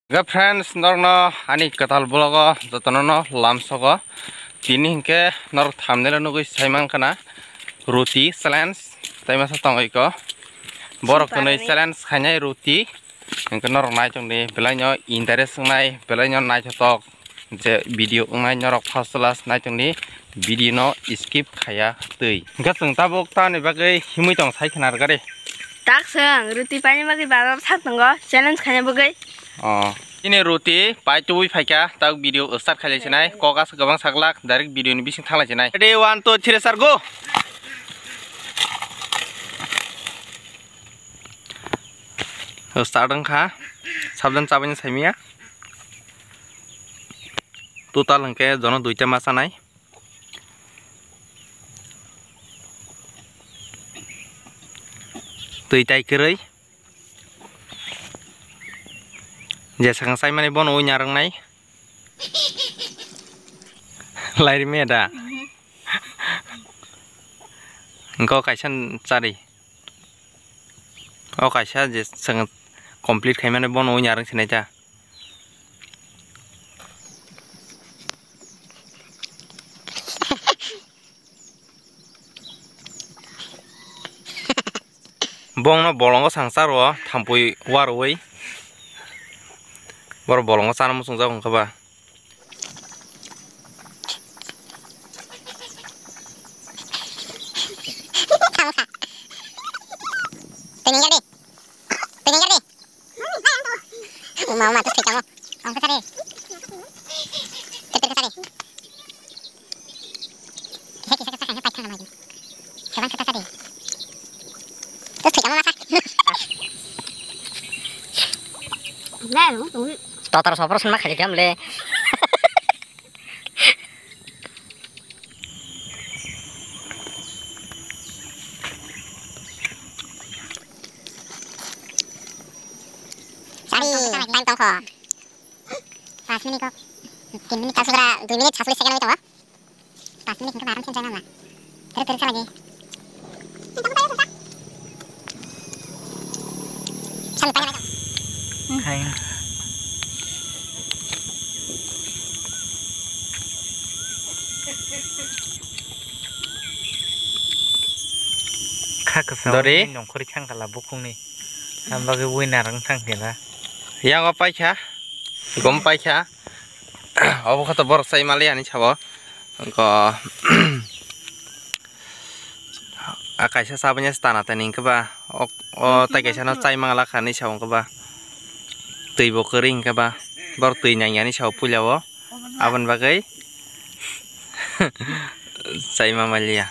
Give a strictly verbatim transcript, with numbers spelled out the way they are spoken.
Ga friends, norokno ani kwtal vlog o jotono no lamsogo. Tini hinkhe norok thumbnail o nugwi saimankha na, roti challenge tai masa tongwi ko. Borok twnwi challenge khainai roti. Hinkhe norok nai tongdi, belai no interest wngnai, belai no naithotok je video wngnai, norok first class nai tongdi, video no skip khaya twi. Hinkhe chwng tabuk tamni bagwi himwi tong sai khna rwgari. Tak swng, roti paina bagwi bazar sak tongo, challenge khaina bagwi. Oh, ini roti pai tubui phaikha, tak video start khailai sinai, kok asa kwbang saklak, direct video ni bising thanglai sinai. Ready, one, two, three, start, go! Start wngkha, sabdan chabani saimia. Total hwnkhe jono duita ma chanai. Twi tai kwrwi. Jesakang chaimani bono ui narwknai. Lairime da. Engko kaisa chari. O kaisa je chwng complete khaimani bono ui narwk sinai ta. Bongno bolongo sangsa rwo thampui warwi. Borok bolongo chana muchungjak wngkha ba. Tengger di. Tengger di. Uma, uma, terus kamu. Ang kasari. Terus kasari. Kisa, kisa, kisa, kanya paitha nama. Sabang kata tadi. Terus kamu masak. Totar sopor sama kali jam le. Sari, time tongkho. Pas minit kok. Tin minit, sasukra, dui minit, sasukra second wngwi tongo. Pas minit hingke baran sen channel na. Terus, terus lagi. Sami tanya lagi. Hai. Kha kwsa Dori. Nongkhorwi thangkhala bukhungni. Ang bagwi winner wng thangkhe na. Yago paikha. Gom paikha. Obo khe to borok chai maliya hinwi sabo. Wngkha, a kaisa chabani se tana tani hwnkhe ba, o, o tai kaisa no chai mangla kha hinwi sabo wngkha ba. Twi bo kwrwi hwnkhe ba. Borok twi nangya hinwi sabo puila o. Aboni bagwi chai ma maliya.